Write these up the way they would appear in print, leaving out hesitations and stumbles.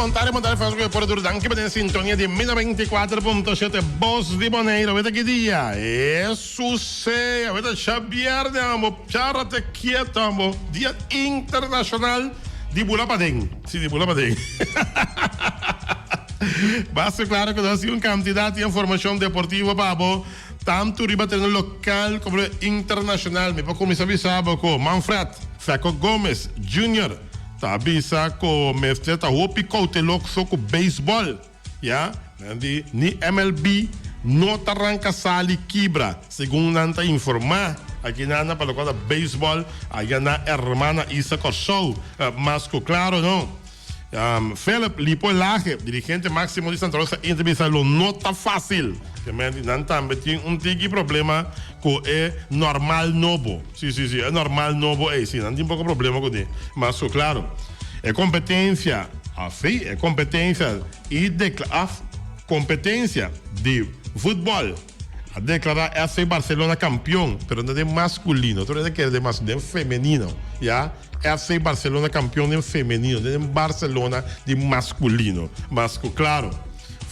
Bon tardi, bon tardi, fans ku por duru. Danki pa den sintonia di 94.7 Bos di Boneiru. Weta ki dia? Susea, weta djabièrnè amo, chara te kieto amo. Dia internashonal di bula paden. Si, di bula paden. Basta klaro ku nos tin un kantidat di informashon deportivo pa bo, tantu riba tereno lokal komo internashonal. Mi por kuminsá bisa bo ku Manfred Feco Gomez Junior ta bisa ku mester ta hopi kouteloso ku beisbòl. Ya, nan di ni MLB no ta ranka sali kibra, segun nan ta informá. Aki nan na pa lokual ta beisbòl aya na Hermana Isa Kòrsou. Mas ku klaro no. Philip Lipo Elage, dirigente máksimo di Santa Rosa Inter bisa lo no ta fásil. Ke men di nan tambe tin un tiki problema ku e normal nobo. Si, si, si, e normal nobo ei, si, nan tin poko problema kuné. Mas ku klaro. E kompetensia, sí, e kompetensia i dekla, af, kompetensia di futbòl a deklará FC Barcelona kampion, pero no den maskulino, tur hende kere den mas, den femenino, ya, FC Barcelona kampion den femenino, no den Barcelona di maskulino. Mas ku klaro,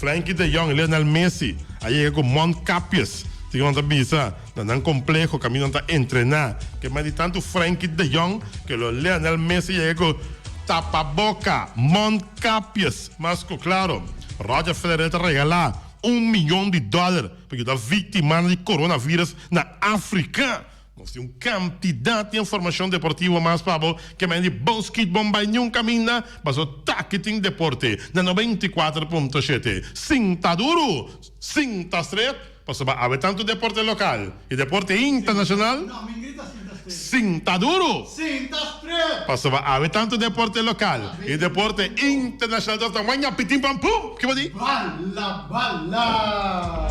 Frenkie de Jong i Lionel Messi a yega ku Mont Capies, tin nan ta bisa. Na nan kompleho kaminda nan ta entrená. Ke mas di tantu Frenkie de Jong ke lo Lionel Messi yega ku tapaboka, mondkapjes. Mas ku klaro, Roger Federer ta regalá un miyon di dòler pa yuda víktimanan di coronavirus na Afrika. Nos tin un kantidat di informashon deportivo mas pa bo ke men di bon skit bon bai niun kaminda paso taki tin deporte na 94.7. Sinta duru, sinta stret. Pasobra awe tantu deporte lokal i deporte internashonal sin ta duru. Pasobra awe tantu deporte lokal i deporte internashonal ta waña pitin pan pum! Ki bo di? Bala bala!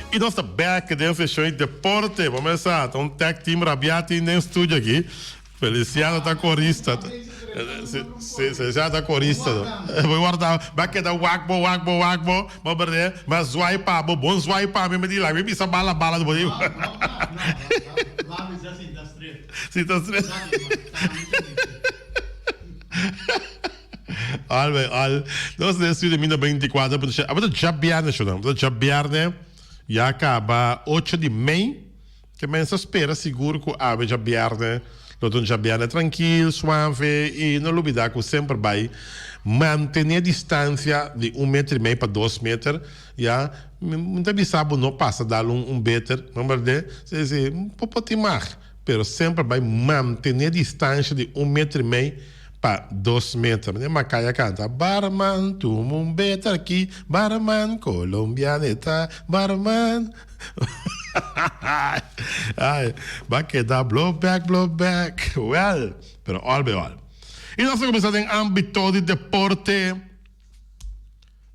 I nos ta bek den seshon di deporte. Bo mesa ta un tag team rabiá tin den studio aki. Feliciano ta corista. Si, Feliciano ta corista. Bo warda, ba keda wak bo, wak bo, wak bo, bo berde, ma zwaai pa bo, bon zwaai pa mi, mi di laga mi bisa bala bala bo di. La bisa sinta straight. Sinta straight. Al bij al. Nos den studio mi 94 punto shete. Abo ta djabierne shownan. Abo ta djabierne ya caba ocho di mei. Ke mens ta spera sigur ku awe djabièrnè lo ta un djabièrnè trankil, suave i no lubidá ku semper bai mantené distansia di un meter i mei pa dos meter, ya. Mi ta bisa bo no pasa dal un un beter, no berdé? Si, si, bo por tin mag, pero semper bai mantené distansha di un meter i mei pa dos meter. Manera Makaya kanta, Barman, tuma un beter aki, barman, colombianeta, barman. Ay, ba keda blow back, blow back. Well, pero all by all. Y nos ta cuminsa den ambito di deporte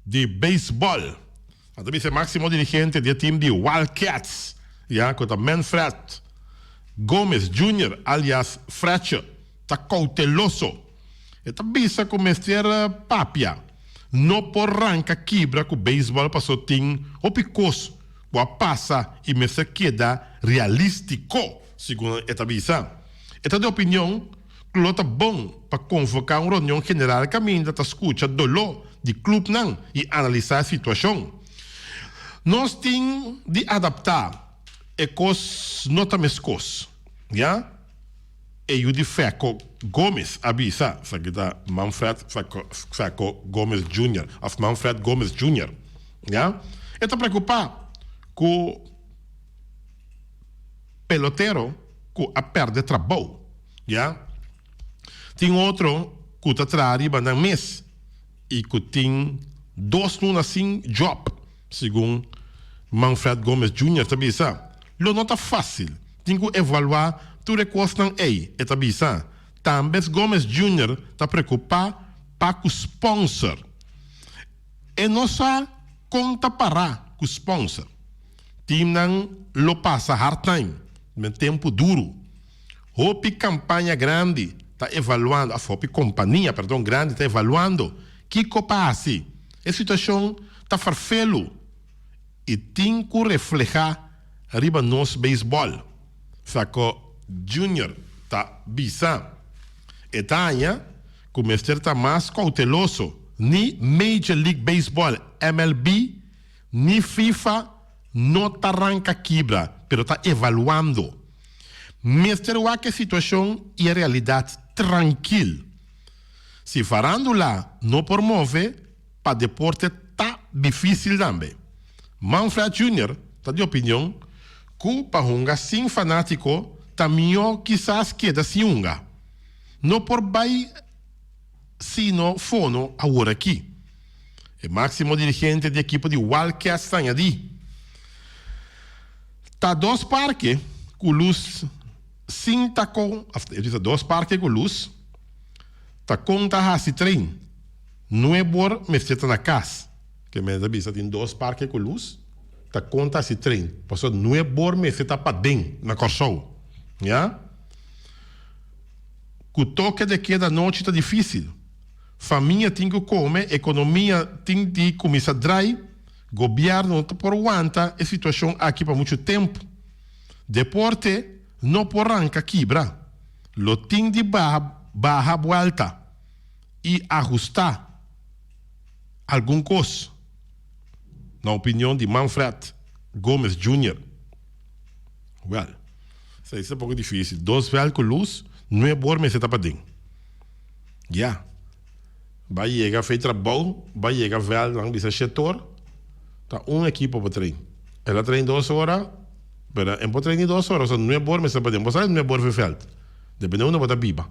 di baseball. Nan ta bisa e maximo dirigente di e team di Wildcats, ya, cu ta Manfred Gomez Junior alias Fretcher, ta cauteloso. E ta bisa cu mester papia. No por ranca kibra cu beisbol paso tin hopi cos cu a pasa y mester keda realistico, segun e ta bisa. E ta di opinion cu lo ta bon pa convoca un reunion general caminda ta scucha dolor di clubnan y analisa e situacion. Nos tin di adapta, e cos no ta mescos, ya. E yu di Feco Gomez a bisa, esaki ta Manfred Feco Gomez Junior of Manfred Gomez Junior, ya, e ta preocupa cu pelotero cu a perde trabou, ya. Tin otro cu ta traha riba nan mes y cu tin dos luna sin job, segun Manfred Gomez Junior ta bisa. Lo no ta facil. Tin cu evalua tur e cosnan ey, e ta bisa. Tambes Gomez Junior ta preocupa pa cu sponsor. E no sa con ta para cu sponsor. Teamnan lo pasa hard time, men tempo duro. Hopi campaña grandi ta evaluando, of hopi compania, perdon, grandi ta evaluando kico pa haci. E situacion ta farfelu y tin cu refleha. riba nos beisbòl, Sacco Junior ta bisa. E ta haña ku mester ta mas kouteloso, ni Major League Baseball, MLB, ni FIFA no ta ranka kibra, pero ta evaluando. Mester wak e situashon i e realidat trankil. Si farándula no por move, pa deporte ta difísil tambe. Manfred Junior ta di opinion ku pa hunga sin fanátiko ta mihó kisas keda sin hunga. No por bai sino fono aworakí. E máksimo dirigente di ekipo di Wildcats ta añadí, Ta dos parke ku lus sin ta kon, òf e bisa dos parke ku lus ta kon ta hasi trein. Nuebor mester ta na kas. Ke men ta bisa tin dos parke ku lus ta kon ta hasi trein. Pasobra nuebor mester ta paden na Kòrsou. Ya. Ku toke de keda anochi ta difísil. Famia tin ku kome, ekonomia tin di kuminsá drai, gobièrnu no ta por wanta e situashon aki pa muchu tempu. Deporte no por ranka kibra. Lo tin di baha baha buèlta i ahustá algun kos, na opinion di Manfred Gomes Junior. Wèl, esei ta poko difísil. Dos vèlt ku lus, nuebe or mester ta paden. Ya. Ba yega fei trabou, ba yega vèlt nan bisa shetor, ta un ekipo por train. El a train dos ora, pero en por train ni dos ora, pasobra nuebe or mester paden. Bo sa nuebe or fei vèlt, depende unda bo ta biba.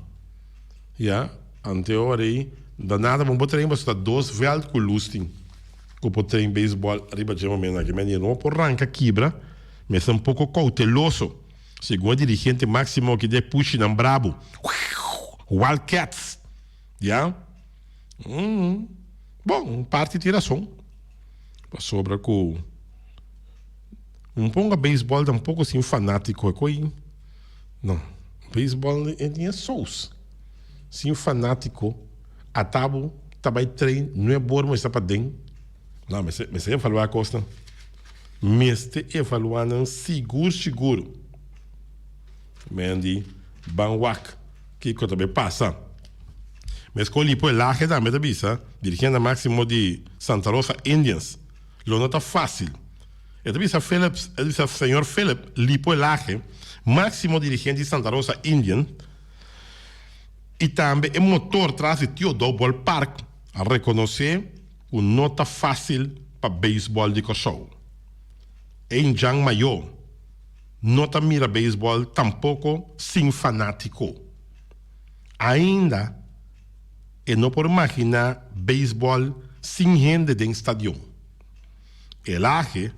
Ya, ante ora ei, da nada bo por train pasobra ta dos vèlt ku lus tin, ku por train beisbòl riba dje momento aki. Mende no por ranka kibra, mester un poko kouteloso. Segun e dirigente maximo ki de pushinan brabo, Wildcats, ya, bon, un parti tin rason, pasobra ku un ponga beisbòl tampoko sin fanatiko e koi, no, beisbòl e tin e sous, sin fanatiko ata bo ta bai train nuebe ora mester paden, no, mester mester evaluá kosnan. Mester evaluá nan sigur sigur. Men di ban wak kiko ta bay pasa. Meskos Lipo Elage tambe ta bisa, dirigente maximo di Santa Rosa Indians, lo no ta facil. E ta bisa Phillips, e ta bisa señor Philip Lipo Elage, maximo dirigente di Santa Rosa Indians y tambe e motor tras di Tio Dou Ballpark, a reconoce ku no ta fásil pa beisbòl di Kòrsou. E indjan mayó no ta mira beisbòl tampoko sin fanátiko. Ainda e no por imaginá beisbòl sin hende den stadion. Elage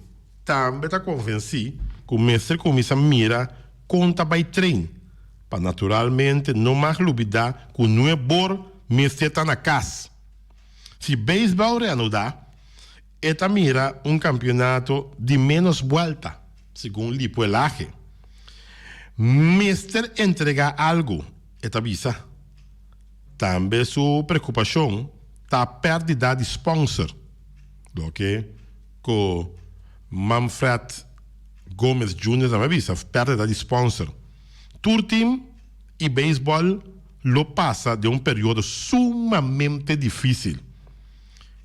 tambe ta konvensí ku mester kuminsá mira kon ta bai train pa naturalmente no mag lubidá ku nuebor mester ta na kas. Si beisbòl reanudá, e ta mira un kampionato di ménos buèlta, segun Lipo Elage. Mester entregá algu, e ta bisa. Tambe su preokupashon ta pèrdida di spònser, loke ku Manfred Gomez Junior tambe a bisa, pèrdida di spònser. Tur tim i beisbòl lo pasa den un periodo sumamente difísil.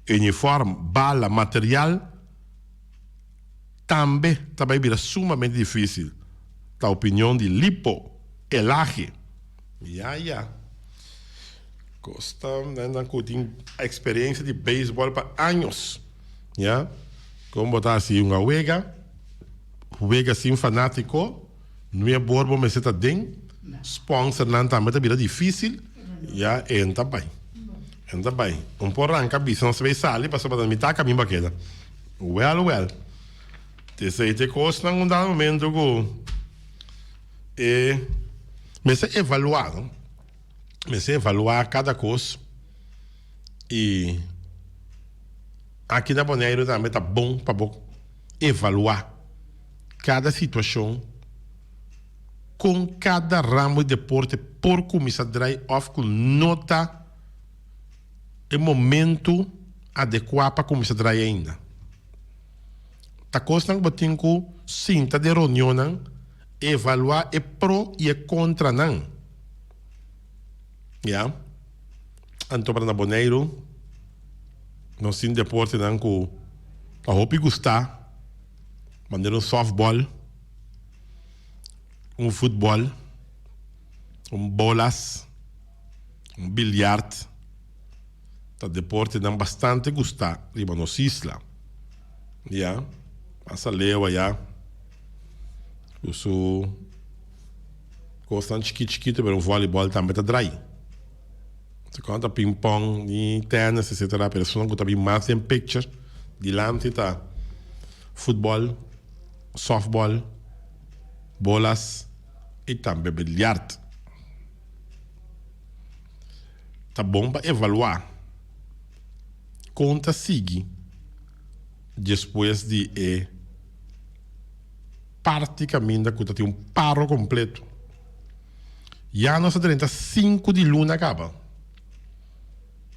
Uniform, bala, material tambe ta bai bira sumamente difísil, ta opinion di Lipo Elage. Ya ya. Kos ta nan ku tin eksperensia di beisbòl pa años. Ya. Kon bo ta hasi un awega, wega sin fanátiko. Nuia bor bo mester ta den sponsornan tambe ta bira dificil ya en ta bay en ta bay un por ranca bisa nos ta bay sali pasobra ta mitad camin bo a keda well well esey ta e cosnan un dado momento cu e mester evalua no mester evalua cada cos y aki na Boneiru tambe ta bon pa bo evalua. Kada situashon kon kada ramo di deporte por kuminsá drai òf ku no ta e momentu adekuá pa kuminsá drai ainda. Ta. Ta kosnan ku bo tin ku sinta den reunionnan, evaluá e pro i e kontranan. Ya. Anto para na Boneiru nos tin deportenan ku ta hopi gustá, manera un sòftbòl, un futbòl, un bolas, un biljart. Ta deportenan bastante gustá riba nos isla. Ya, pasa leu ayá ku su kosnan chikit chikito pero un vòlibòl tambe ta drai. Si kònta ta ping pong ni tènis etsetera pero esunnan ku ta bin mas den picture dilanti ta futbòl, sòftbòl, bolas i tambe biljart. Ta bon pa evaluá kon ta sigui despues di e parti kaminda ku ta tin un paro kompleto. Ya nos a drenta sinku di luna kaba.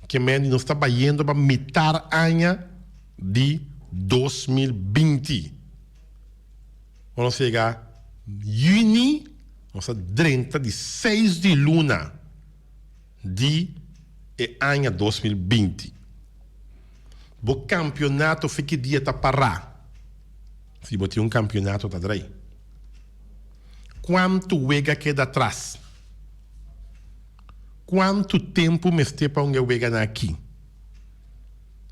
Ke men di nos ta bayendo pa mitar aña di 2020. Ora nos yega yüni, nos a drenta di seis di luna di e aña 2020. Bo kampionato fe ki dia ta pará? Si bo tin un kampionato ta drei. Kuantu wega keda atras? Kuantu tempu mester pa un e weganan aki?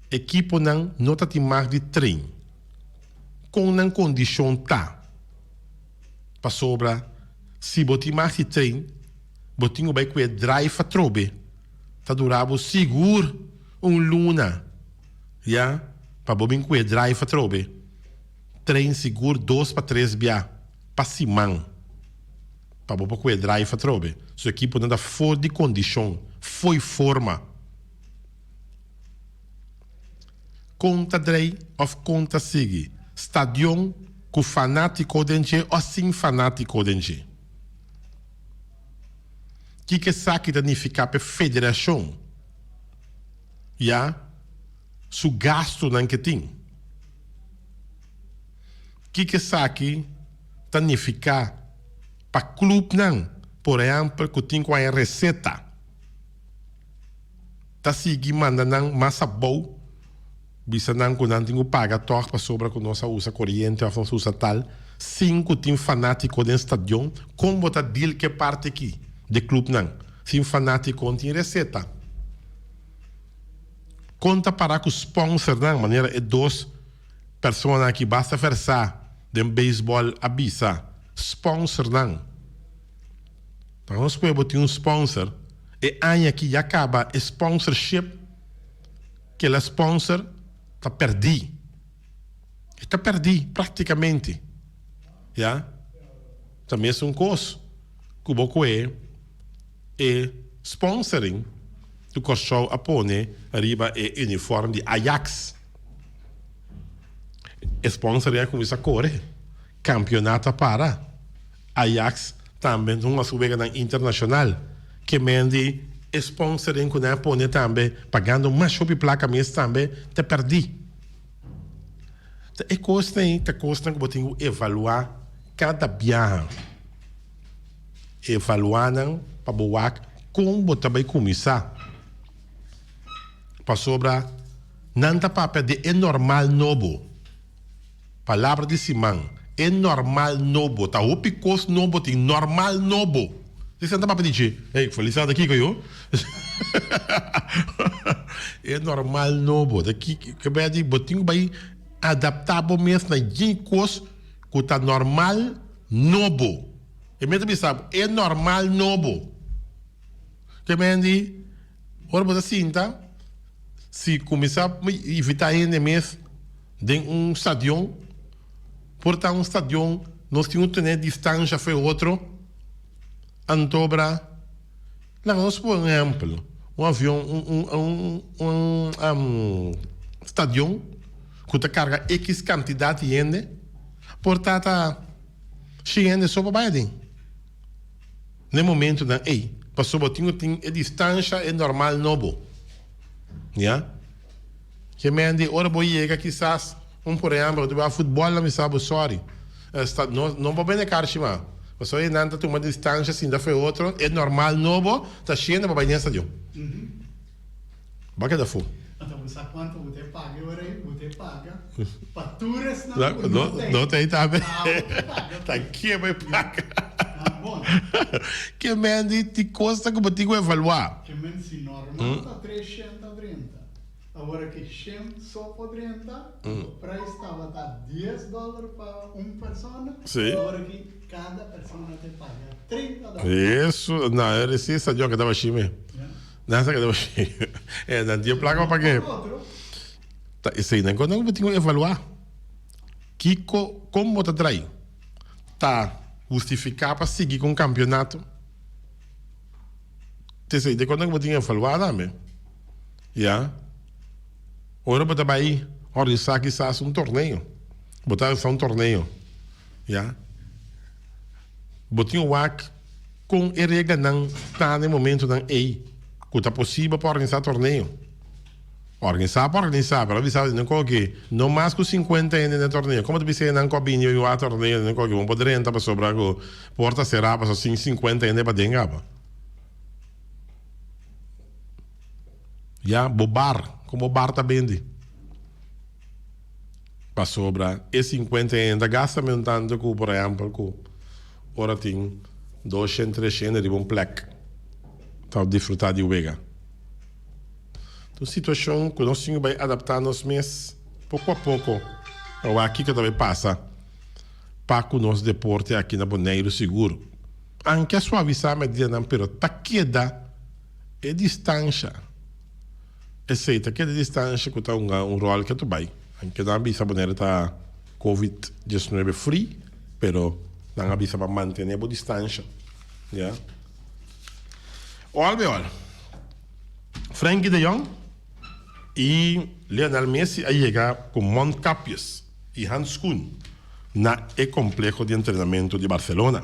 Ekiponan no ta tin mag di train. Kon nan kondishon ta? Pasobra si bo tin mag di train, bo tin ku bai ku e drive atrobe. Ta dura bo sigur un luna, ya, pa bo bin ku e drive atrobe. Train sigur dos pa tres bia pa siman pa bo por ku e drive atrobe. Su ekiponan ta for di kondishon, fo'i forma. Kon ta drei òf kon ta sigui stadion ku fanátiko den dje òf sin fanátiko den dje? Kiko esaki ta nifiká p'e federashon ya su gastunan ke tin? Kiko esaki ta nifiká pa klupnan, por ehèmpel ku tin ku haña reseta? Ta sigui manda nan mas abou, bisa nan ku nan tin ku paga tòg pasobra ku nos a usa koriente òf nos a usa tal, sin ku tin fanátiko den stadion. Kon bo ta deal ku e parti aki di klupnan sin fanátiko? No tin reseta. Kon ta para ku spònsernan manera e dos personanan aki basta vèrsá den beisbòl a bisa? Spònsernan. Pa nos pueblo tin un sponsor, e aña aki ya caba e sponsorship kela sponsor ta perdi. E ta perdi practicamente. Ya. Ta mesun cos cu bo coe e sponsoring cu Corsou a pone riba e uniform di Ajax. E sponsoring a cuminsa core. Campeonato a para. Ajax tambe ta hunga su weganan internacional. Ke men di e sponsoring cu nan a pone tambe pagando mas hopi placa mes tambe ta perdi. Ta e cosnan ey ta cosnan cu bo tin cu evalua cada biaha. Evalua nan pa bo wak con bo ta bay cuminsa. Pasobra nan ta papia di e normal nobo. Palabra di siman, E normal nobo. Ta hopi kos nobo tin. Normal nobo. Esei nan ta papia di dje. Ey, Felisa ta kiko yo? E normal nobo. Ta ki, ke bai di bo tin ku bai adaptá bo mes na yen kos ku ta normal nobo. E mes ta bisa bo, e normal nobo. Ke men di, ora bo ta sinta, si kuminsá invitá hende mes. Den un stadion, por ta un stadion nos tin un tene distansha fo'i otro, antobra laga nos pone un ehempel, un avion un un un stadion ku ta karga ekis kantidat di hende por ta ta shen hende so pa bai aden. Na e momentonan ei, pasobra bo tin ku tin e distansha e normal nobo, ya. Ke men di ora bo yega kisas. Un por ehèmpel, bo ta wak futbòl nan bisa bo sòri, sta no no por bende karchi mas. Pasobra e nan ta tuma distansha sinta for e otro, e normal nobo ta shenda pa bai den stadion. Bo a keda fu. Anto bo sa kuantu bo ta e paga e ora ei? Bo ta e paga pa tur esnan ku no ta ei. No ta ei tambe. Ah, bo ta e paga. Ta ke bo e paga. Ah, bon. Ke men di di kos ta ku bo tin ku evaluá. Ke men si normal ta 300 drenta. Awor aki shen so por drenta, e prijs tabata dies dòler pa un persona, awor aki kada persona ta paga 30 dòler. Eso, no, e resi stadion ke ta bashí me. Nan sa ke ta bashí. E nan tin e plaka pa pag'é. Ta esei nan ku bo tin ku evaluá. Kiko, kon bo ta trai? Ta hustifiká pa sigui ku un kampionato? Ta esei ta e kos ku bo tin ku evaluá tambe. Ya. Ora bo ta bai organisá kisas un torneo, bo ta organisá un torneo, ya, bo tin wak kon e reglanan ta na e momentonan ei ku ta posibel pa organisá torneo. Organisá pa organisá, pero a bisa nan koke no mas ku sinkuenta hende na e torneo. Komo ta bisa e nan ku a bini wak torneo nan koke bo por drenta pasobra ku porta será pasobra sin sinkuenta hende paden kaba. Ya bo bar, kon bo bar ta bende? Pasobra e sinkuenta hende ta gasta menos tantu ku por ehèmpel ku ora tin doshen, treshen riba un plek ta disfrutá di wega. Ta un situashon ku nos tin ku bai adaptá nos mes poko a poko pa wak kiko ta bai pasa pa ku nos deporte aki na Boneiru sigur. Anke a suavisá medidanan pero ta keda e distansha. Esei ta keda e distansha ku ta hunga un ròl ke ta bai. Anke nan a bisa Boneiru ta covid diesnuebe free pero nan a bisa pa mantené bo distansha. Ya. Òl be òl. Frenkie de Jong i Lionel Messi a yega ku mondkapjes i handskun na e kompleho di entrenamentu di Barcelona.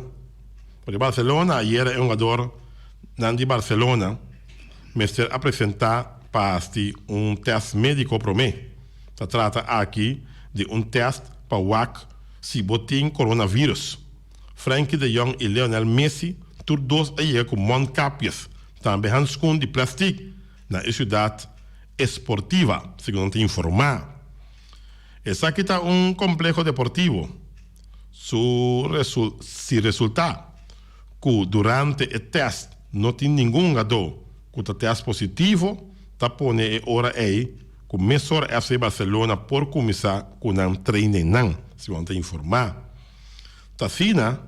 Porque Barcelona ayera e hungador nan di Barcelona mester a presenta pa hasti un test medico prome. Ta trata aki di un test pa wak si bo tin coronavirus. Frenkie de Jong y Lionel Messi tur dos a yega cu mondkapjes, tambe handschoen di plastic na e ciudad esportiva, segun nan ta informa. Esaki ta un compleho deportivo. Su si resultá ku durante e tèst no tin ningun hungadó ku ta tèst positivo, ta pone e ora ei ku mesora FC Barcelona por kuminsá ku nan trainingnan, segun ta informá. Ta asina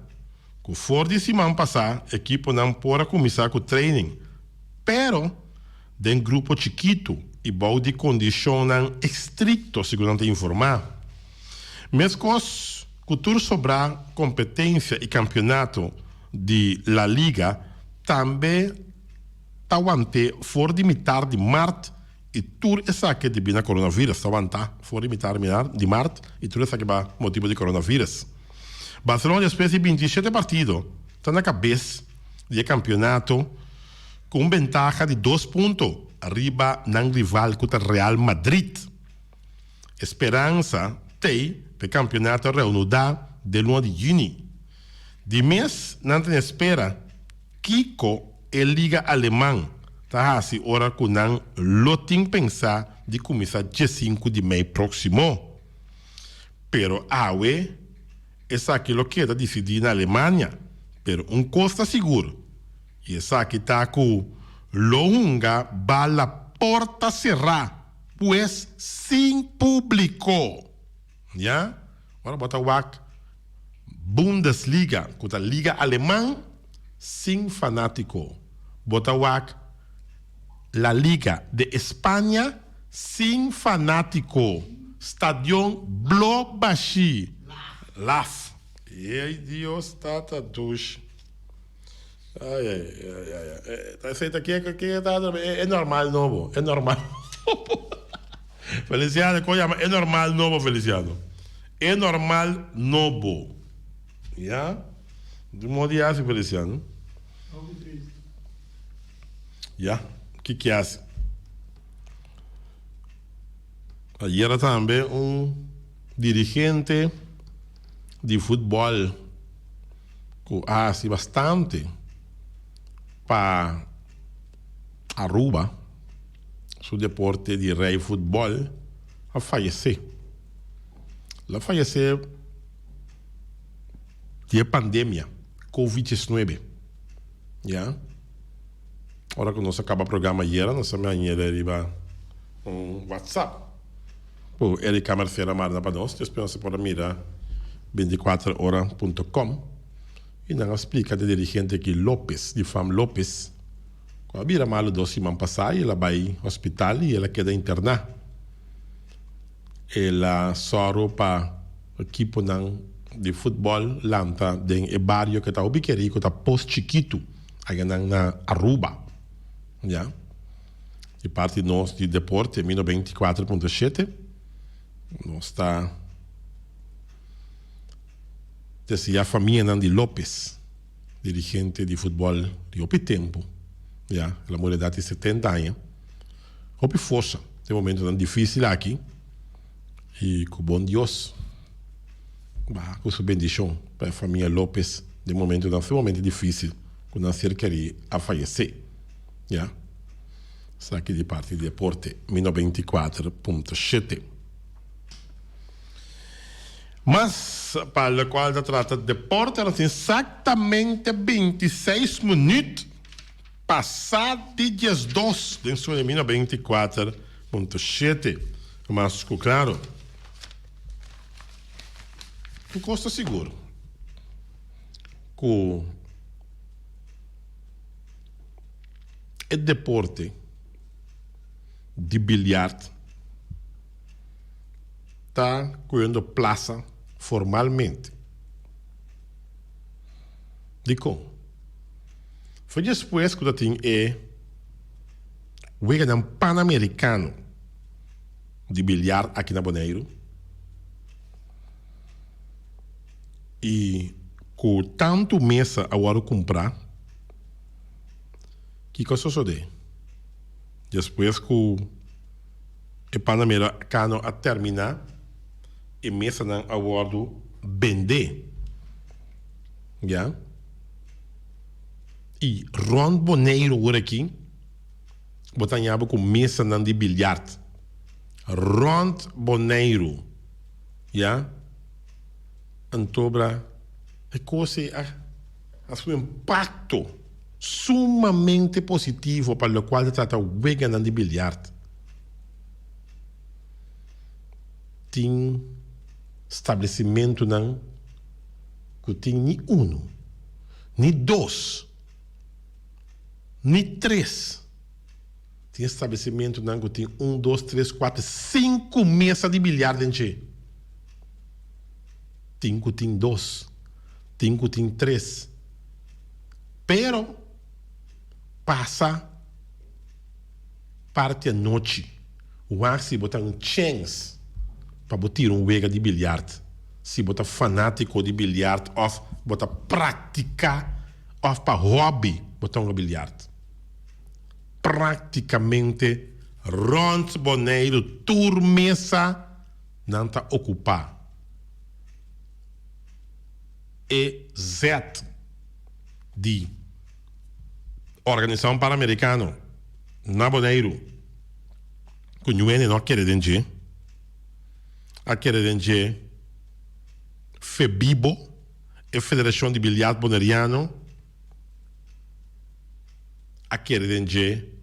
ku for di siman pasá ekiponan por a kuminsá ku training, pero den grupo chikitu i bou di kondishonnan estrikto, segun nan ta informá. Meskos ku tur sobrá kompetensia i kampionato di La Liga tambe ta want'é for di mitar di mart i tur esaki debí na coronavirus. Ta wantá for di mitar di mart i tur esaki pa motibu di coronavirus. Barcelona despues di 27 partido ta na kabes di e kampionato ku un bentaha di dos punto riba nan rival ku ta Real Madrid. E speransa t'ei pa e kampionato reanudá den luna di yüni. Di mes nan ta na espera kiko e liga aleman ta hasi ora ku nan lo tin pensá di kuminsá diesinku di mei próksimo. Pero awe esaki lo keda disidí na Alemania. Pero un kos ta sigur i esaki ta ku lo hunga bala porta será. Pues sin publico. Ya, ora bo ta wak Bundesliga, cu ta liga aleman, sin fanatico. Bo ta wak La Liga de España sin fanatico. Stadion blo bashi. Laf. Ey Dios tata dushi. Ay, ay, ay, ay, ay. Ta esei ta ke ke ta e normal nobo, e normal nobo. Feliciano, kon yama e normal nobo, Feliciano? E normal nobo. Ya? Di modo di hasi, Feliciano. Ya, ki ki hasi? Ayera tambe un. Dirigente di futbòl ku a hasi bastante pa Aruba su deporte di rei futbòl a fayesé. El a fayesé di e pandemia covid diesnuebe ya. Ora ku nos a kaba programa ayera nos a hañ'e riba un whatsapp. Ku Erika Mercera manda pa nos, despues nos a por a mira 24 ora punto com y nan a splica di dirigente aki Lopez, di fam Lopez, cu a bira malo dos siman pasa y el a bay hospital y el a keda interna. El a sòru pa ekiponan di futbol lanta den e bario cu ta hopi keri cu ta Pos Chikitu, ayanan na Aruba. Ya. Di parti nos di Deporte mi 94.7 nos ta desea famianan di Lopez, dirigente di futbol di hopi tempo, ya, el a muri edat di 70 aña. Hopi forsa den momentonan dificil aki y cu bon Dios baha cu su bendicion pa e famia Lopez den momentonan sumamente dificil cu nan ser keri a fayece. Ya. Esaki di parti di deporte, mi 94.7. Mas pa locual ta trata deporte, nos tin exactamente 26 minuut pasa di 12 den su mi 94.7. Mas cu claro, un cos ta sigur, cu E deporte di biljart ta koyendo plasa formalmente. Dikon? Foi despues ku ta tin e Weganan Panamerikano di biljart aki na Boneiru i ku tantu mesa a wòrdu kumprá. Kiko a sosodé despues ku e Panamericano a terminá? E mesanan a wòrdu bendé, ya. I rònt Boneiru awor aki bo ta haña bo ku mesanan di biljart. Rònt Boneiru, ya. Antobra e kos ei a. A su impacto sumamente positivo pa locual ta trata weganan di biljart. Tin stablecimentonan cu tin ni uno, ni dos, ni tres. Tin establecimentonan cu tin un, dos, tres, cuater, cinco mesa di biljart den dje. Tin cu tin dos. Tin cu tin tres. Pero pasa parti anochi wak si bo ta un chens pa bo tira un wega di biljart. Si bo ta fanatico di biljart of bo ta practica of pa hobby bo ta hunga biljart. Practicamente rond Boneiru tur mesa nan ta ocupa. E zet di Organisacion Panamericano na Boneiru cu ñu hende no a kere den dje, a kere den dje Febibo, e Federacion di Biljart Boneriano, a kere den dje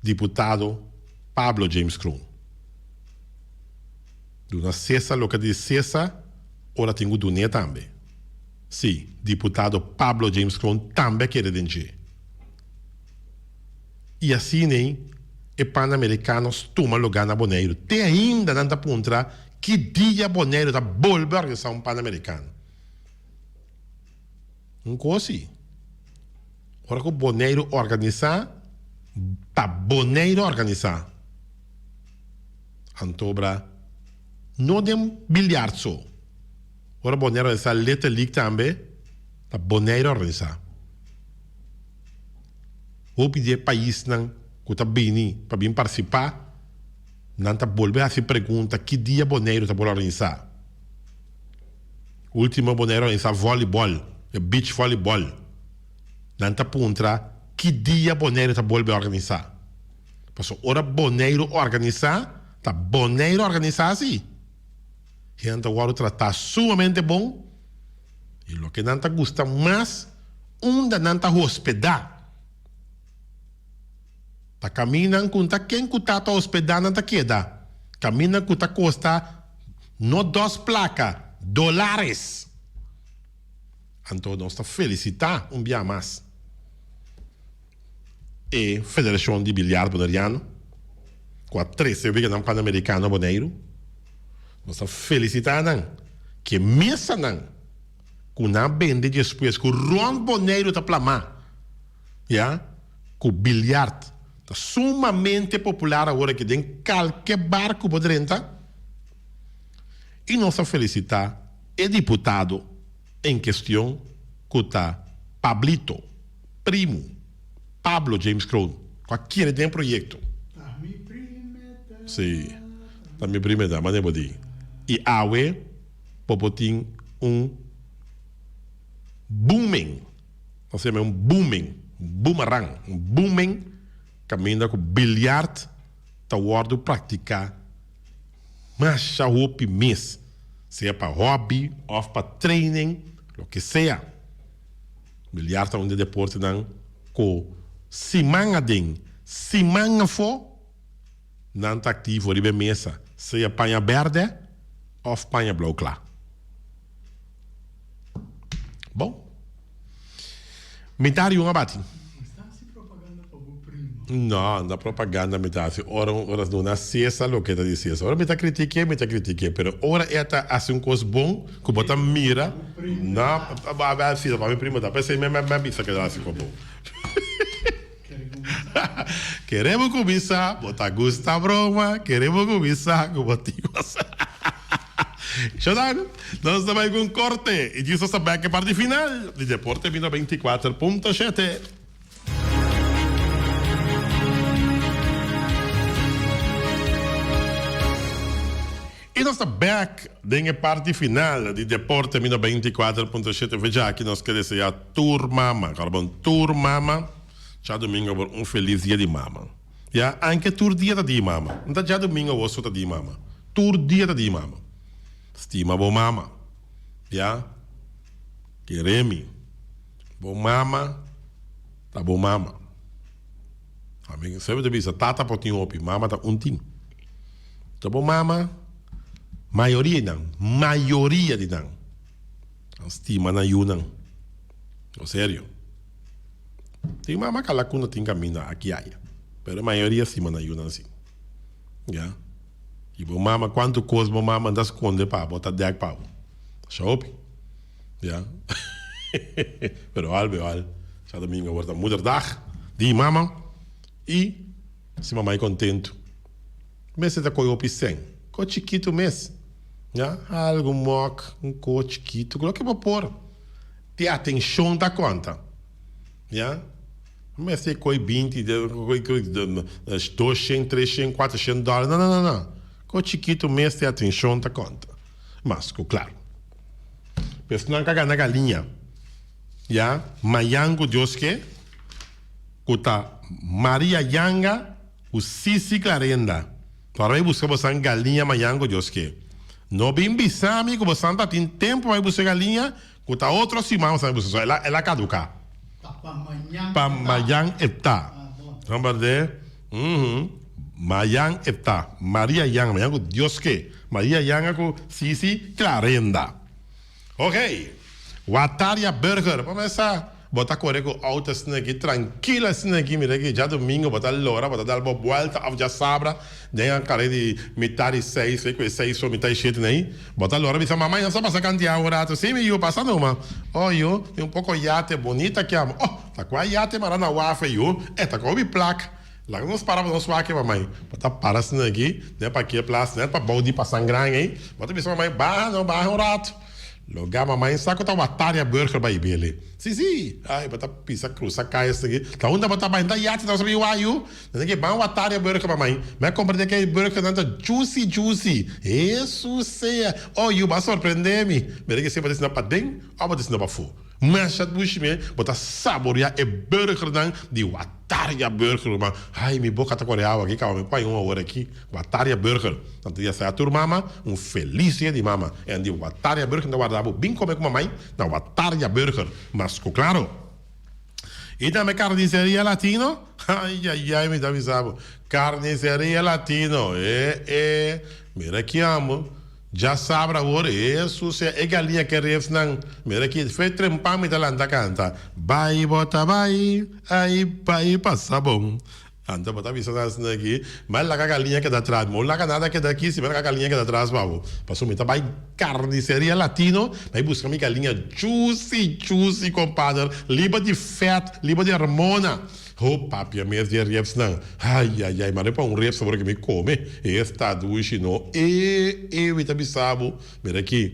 diputado Pablo James Kroon. Duna Cesar loke di Cesar, ora tin ku dun'é tambe. Sí, diputado Pablo James Kroon tambe a kere den dje. I asin'ei e Panamericanos tuma lugá na Boneiru. Te ainda nan ta puntra ki dia Boneiru ta bolbe organisá un Panamericano. Un kos si, ora ku Boneiru organisá, ta Boneiru organisá. Antobra no den biljart so. Ora Boneiru organisá Little League tambe, ta Boneiru organisá. Hopi di e paisnan ku ta bini pa bin partisipá. Nan ta bolbe hasi pregunta ki dia Boneiru ta por organisá. Ultimo Boneiru a organisá vòlibòl, e beach vòlibòl. Nan ta puntra ki dia Boneiru ta bolbe organisá. Pasobra ora Boneiru organisá, ta Boneiru organisá si. Hende ta wòrdu tratá sumamente bon i loke nan ta gusta mas unda nan ta hospedá. Ta kaminnan ku ta ken ku ta ta hospedá nan ta keda. Kaminnan ku ta kosta no dos plaka, dolares. Anto nos ta felisitá un bia mas e Federashon di Biliard Boneriano ku a trese Weganan Panamerikano Boneiru. Nos ta felisitá nan ku e mesanan ku nan a bende despues ku rònt Boneiru ta plamá. Ya ku biljart ta sumamente popular awor aki den kalke bar ku bo drenta i nos ta felisitá e diputado en kestion ku ta Pablito, primu, Pablo James Kroon ku a kere den e proyekto. Ta mi prime ta. Si, ta mi prime ta, mane bo di. I awe bo por tin un booming. Nos yama un booming, un boomerang, un booming kaminda ku biljart ta wòrdu praktiká masha hopi mes, sea pa hòbi òf pa training, loke sea. Biljart ta un di e deportenan ku siman aden, siman afó nan ta aktivo riba e mesa, sea paña bèrdè òf paña blou kla. Bon. Mi ta hari un abati. No, no propaganda mi ta hasi. Ora un ora duna Cesar loke ta di Cesar. Ora mi ta critique, mi ta critique. Pero ora e ta hasi un cos bon, cu bo ta mira, no, a si, pa mi primo ta. P'esei mi a bisa cu e ta hasi cos bon. Kere bo cuminsa, bo ta gusta broma, kere bo cuminsa cu bo tin cosa. Shonan, nos ta bai cu un corte y djis nos ta bek e parti final di Deporte Bino 24.7. Y nos ta bek den e parti final di Deporte Bino 24.7. Fecha aki nos ke desea tur mama, carbon tur mama. Djadumingo awor un felis dia di mama. Ya, anke tur dia ta di mama. No ta djadumingo awor so ta di mama. Tur dia ta di mama. Stima bo mama. Ya. Kere mi. Bo mama ta bo mama. Ami semper ta bisa tata por tin hopi, mama ta un tin. Ta bo mama, mayoria di nan, mayoria di nan, nan stima nan yunan. No serio. Tin mama kalakuna tin kaminda aki aya, pero e mayoria stima nan yunan si. Ya. I bo mama kuantu kos bo mama ta skonde pa bo, ta dèk pa bo. Asha hopi. Ya. Pero al be al, djadomingo awor ta moederdag di mama i si mama ei kontentu. Mester ta kohe hopi sèn. Ko chikitu mes. Ya. Algu mòk, un ko chikitu, loke bo por. Di atencion ta conta ya mester coy binti doshen treshen cuatershen dollar no no no coy chikito mester atencion ta conta mas cu claro personan ca gana galiña ya mayan cu Dios ke cu ta Maria Yanga cu Sisi Clarenda Ora mi buska bosan galiña mañan ku Dios ke. No bin bisa mi ku bosan ta tin tempu pa mi buska galiña ku ta otro siman bosan buska so el a kaduká. Ta pa mañan e ta. Pa mañan e ta. Comprende? Uhum. Mañan e ta. Maria Yanga mañan ku Dios ke. Maria Yanga ku Sisi Clarenda. Ok. Wataria Burger. Bo mesa bo ta kore ku outo asina aki trankil asina aki mira aki djadumingo bo ta lora bo ta dal bo buelta of djasabra den a kare di mitad di seis ku e seis o mitad di shete nei bo ta lora bisa mama nos ta pasa kantia un rato si mi yu pasa numa oh yu tin un poko yate bunita ki amo oh ta kua yate mara na wafe yu e ta kobi plak laga nos para pa nos wak mamai bo ta para asina aki den parkeerplaats net pabou di pasangran ei bo ta bisa mamai baha no baha un rato. Loga mamai sa ku ta Wataria Burger bai bele. Si si! Ai, bo ta pisa krusa kaya esaki. Ta unda bo ta bai? Nta yati ta sabi wayu. Nan ke ban Wataria Burger mamai. Mi a kompra di aquel burger nan ta juicy juicy. Hesus sea! Oh yu bo a sorprende mi. Mira ke si bo ta sina paden of bo ta sina pafó. Masha dushi me bo ta saborea e burgernan di Wataria Burger ruman. Ai mi boka ta kore awa aki kaba mi paña un awor aki. Wataria Burger. Nan ta yasaya tur mama un felis dia di mama. En di Wataria Burger ta warda bo bin kome ku mamai na Wataria Burger. Mas ku klaro. I tambe Carniceria Latino. Ai ai ai mi ta bisa bo. Carniceria Latino. E e. Mira ki amo. Djasabra awor Hesus sea e galiña ke refnan. Mira ki fe trempan mi ta lanta kanta. Bai bo ta bai, ai bai pasa bon. Anto bo ta bisa nan asina aki, Ma laga galiña keda atras. Mi no laga nada keda aki si mi laga galiña keda atras pa bo. Pasobra mi ta bai carniceria latino bai buska mi galiña juicy juicy kompader, liber di fèt, liber di hormona. Ho papia mes di e repsnan. Ai ai ai mane pa un reps awor ki mi come esta dushi no e e mi ta bisa bo mira aki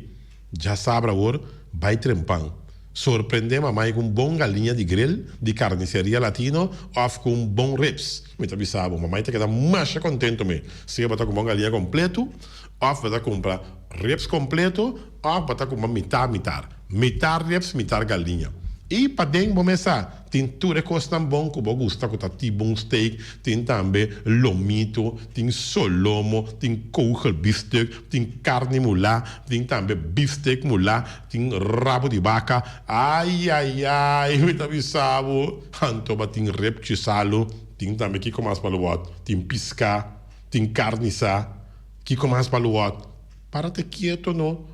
djasabra awor bai trempan sorprende mamai cu un bon galiña di grill di carniceria latino of cu un bon reps mi ta bisa bo mamai ta keda masha contento me sea bo ta cumpra un galiña completo of bo ta cumpra reps completo of bo ta cumpra mitar mitar mitar reps mitar galiña y paden bo mesa. Tin tur e kosnan bon ku bo gusta ku ta T-bone steak, tin tambe lomito, tin solomo, tin kogel biefstuk, tin karni mulá, tin tambe biefstuk mulá, tin rabo di baka. Ayayay, mi ta bisa bo! Anto bo tin repchi salu, tin tambe kiko mas pa lo wòt? Tin piská, tin karni sa, kiko mas pa lo wòt? Para te kieto no.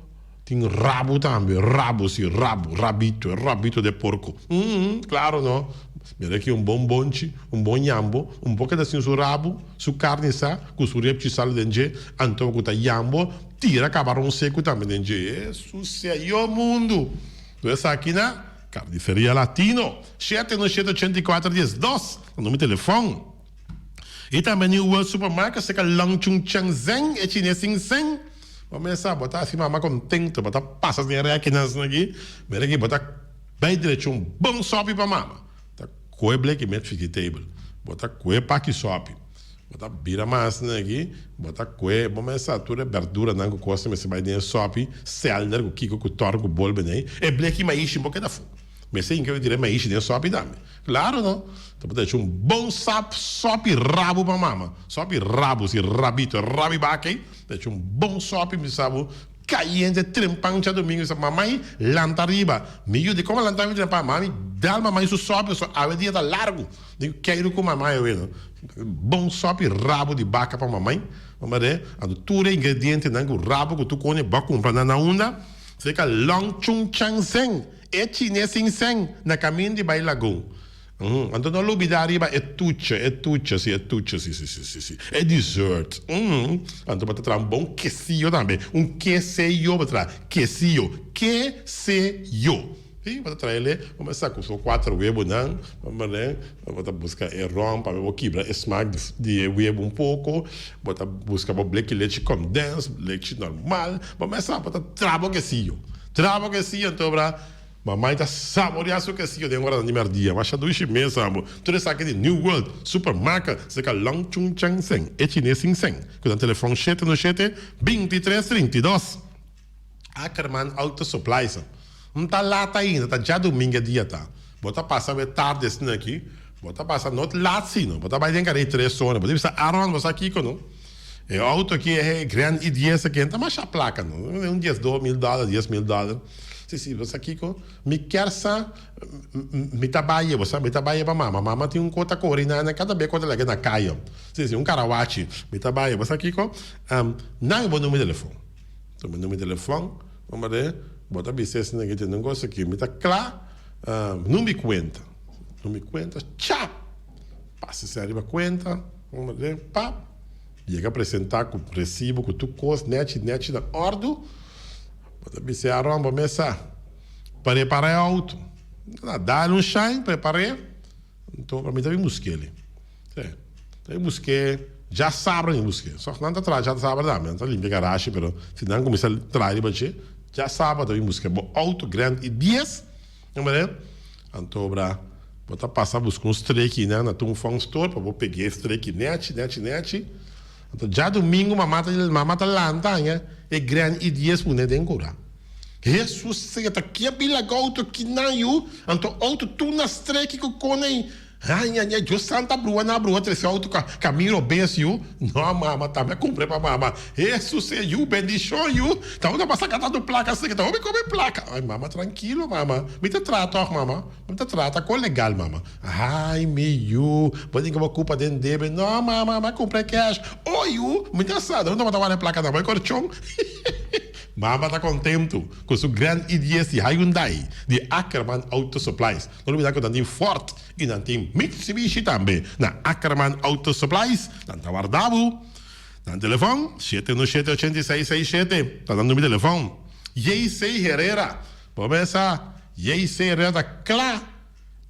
Tin rabu tambe, rabu si, rabu, rabito, e rabito de porco. Uhm, claro no. Mira aki un bon bonchi, un bon yambo, un por keda sin su rabu, su carni sa, cu su repchi sal den dje, anto cu ta yambo, tira cabaron seco tambe den dje. Hesus sea yo mundu! Lo esaki na Carniceria Latino, shete no shete ochenta i kuater dies dos, ta numero telefon. I tambe New World Supermarket serka Long Chung Cheng Zeng, e chines sin seng. Bo mesa bo ta hasi mama kontento, bo ta pasa den rekinan aki, mira aki bo ta bai drecha un bon sopi pa mama. Ta koe bleki met vegetable, bo ta koe paki sopi, bo ta bira mas aki, bo ta koe, bo mesa tur e berduranan ku kos mester bai den e sopi, selder ku kiko ku tòr ku bol benei, e bleki maishi bo keda fu. Mester hinka mi tira e maishi den sopi tambe. Claro no. Ta por ta hecho un bon sap sopi rabu pa mama. Sopi rabu, si rabito, rabi baka ei. Ta hecho un bon sopi mi sa bo cayente trempan djadomingo. Mi sa mamai lanta riba. Mi yu di como lanta mi trempan. Mami dal mamai su sopi pasobra awe dia ta largo. Dico keiru cu mamai awe no. Bon sopi rabu di baka pa mamai. Mama de anto tur e ingredientenan cu rabu cu tur cone bo a cumpra nan na unda? Cerca Long Chung Chang Zeng. E chines sin sen na kamin di bai lagun. Uhm, anto no lubida riba e tuche, e tuche, si, e tuche, si, si, si, si, si, e dessert. Uhm, anto bo ta traha un bon quesillo tambe. Un quesillo bo ta traha, quesillo, ke-se-yo. Si, bo ta traha el'e, bo mester sa ku su kuater webonan, bo ta buska e rom pa bo kibra e smak di e webo un poko, bo ta buska bo bleki lechi kondens, lechi normal, bo mester sa bo ta traha bo quesillo. Traba quesillo anto bra mamai ta saborea su quesillo den oranan di merdia. Masha dushi mes amo. Tur esaki di New World Supermarket cerca Long Chung Cheng Seng, e chines sin seng, cu nan telefon shete no shete, bintitres 32. Ackerman Auto Supplies. N ta lat ainda, ta djadumingu e dia ta. Bo ta pasa awe tardi asina aki, bo ta pasa not lat sino, bo ta bai den kare tres ora, bo ta bisa Aaron bo sa kiko no? E auto aki e Grand i dies aki no ta masha plaka no, un dies dos mil dòler, dies mil dòler. Si si, bo sa kiko? Mi kier sa, mi ta bai bo sa, mi ta bai pa mama, mama tin un kos ta kore na kada be ku ta laga na kaya. Si si, un karawachi, mi ta bai, bo sa kiko? Nan bo numero di telefon. Tuma numero di telefon, bo ta bisa esnan aki tin un kos aki, mi ta kla. No mi cuenta, no mi cuenta, chap! Pasa esei ariba cuenta, pap! Yega presenta cu recibo cu tur cos nechi nechi na ordu, bo ta bisa e Aaron bo mes sa prepara e auto. Na dal un shine, prepar'é, anto pa mi ta bin busqu'e. Sí, ta bin busqu'e djasabra mi busqu'e. Sòg nan ta traha djasabra tambe, nan ta limpia garashi pero si nan cuminsa traha riba dje. Djasabra ta bin buska bo auto Grand i10, no manera? Anto obra bo ta pasa buska un streki nan na Tung Fong Store pa bo pega e streki nechi, nechi, nechi. Anto djadumingu mama ta mama ta lanta haña e Grand i10 pone den kura. Hesus señor ta kia bin laga auto kinan yu, anto auto tur na streki ku kone. Ay ay ay Dios santa brua na brua trece auto ka camino robes yu no mama tambe a cumpre pa mama Jesus e yu bendicion yu ta unda bo a saca tanto placa asina ta hopi come placa ay mama trankilo mama mi ta traha toch mama mi ta traha ta con legal mama ay mi yu bo tin cu bo cupa den debe no mama mi a cumpre cash oh yu mi ta sa unda bo ta wara e placa nan bo e corchon mama ta contento cu su grand ideas di Hyundai di Ackerman Auto Supplies. No olbida ku nan tin Ford i nan tin Mitsubishi tambe. Na Ackerman Auto Supplies nan ta warda bo. Nan telefòn, 717 86 67 ta nan number di telefòn. JC Herrera, bo mesa JC Herrera ta kla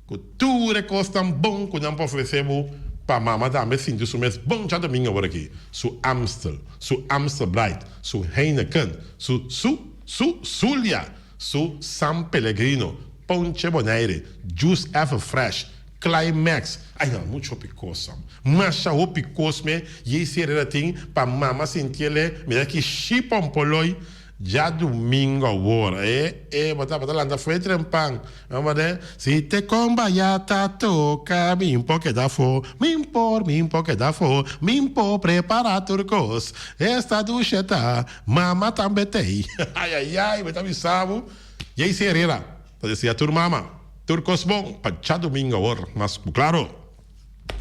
ku tur e kosnan bon ku nan por ofresé bo pa mama tambe sinti su mes bon djadumingu awor aki. Su Amstel, su Amstel Bright, su Heineken, su su su Zulia, su San Pellegrino, Ponche Bonaire, Juice Ever Fresh, Climax, ay no, mucho hopi cos am. Masha hopi cos me JC Herrera tin pa mama sintiele, mira ki shi pompoloi djadumingo awor eh eh bo ta bo ta lanta foe trempan amo de si te comba ya ta toca mi por keda afo mi por mi por keda afo mi por prepara tur cos esta dushe ta mama tambe tey ay ay ay mi ta bisa bo. Jaycee Herrera ta desea tur mama tur kos bon pa djadumingo awor mas ku klaro.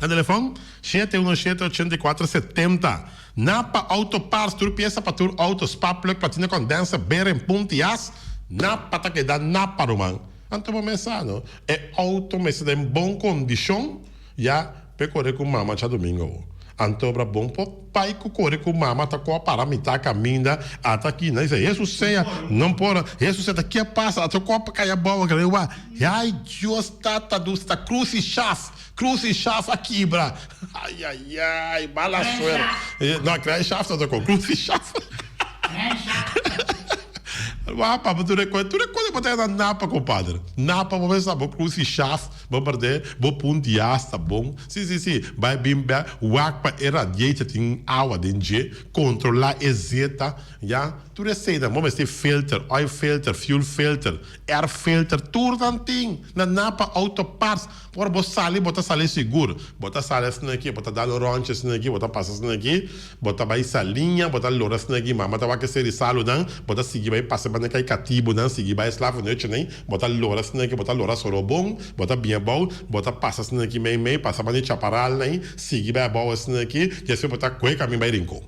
Na telefon 717 84 70 Napa Auto Parts tur piesa pa tur auto spark plug platina condenser bearing punt y as Napa ta keda Napa ruman. Anto bo mes sa no e auto mester ta den bon kondishon ya p'e kore ku mama djadumingo awor. Anto obra bon por pai ku kore ku mama ta ku a para mitá kaminda ata aki nan dice Hesus sea no por Hesus sea ta ke pasa ata ku a kai abou a kere wa ay Dios tata dus ta krus i shaf krus i shaf a kibra ayayay mala suerte no krai shaf ta toko krus i shaf wak papa tur e kos tur e kos bo ta na napa kompadre napa bo mester sa bo krus i shaf Bo perdé bo punt yas ta bon. Si, si, si. Bai bin bek, wak pa e radiator tin awa den dje, kontrolá e zeta, ya. Tur eseinan, bo mester filter, oil filter, fuel filter, air filter, tur nan tin na Napa Auto Parts. Ora bo sali, bo ta sali sigur. Bo ta sali asina aki, bo ta dal un ròntje asina aki, bo ta pasa asina aki, bo ta bai Saliña, bo ta lora asina aki, mama ta wak e seri salunan, bo ta sigui bai pasa banda kai katibunan, sigui bai Slaverneutsjenei. Bo ta lora asina ki bo ta lora Sorobon, bo ta bin abou, bo ta pasa asina ki mei mei, pasa banda e Chaparral nan, sigui bai abou asina ki, despues bo ta kohe kamin bai Rincon.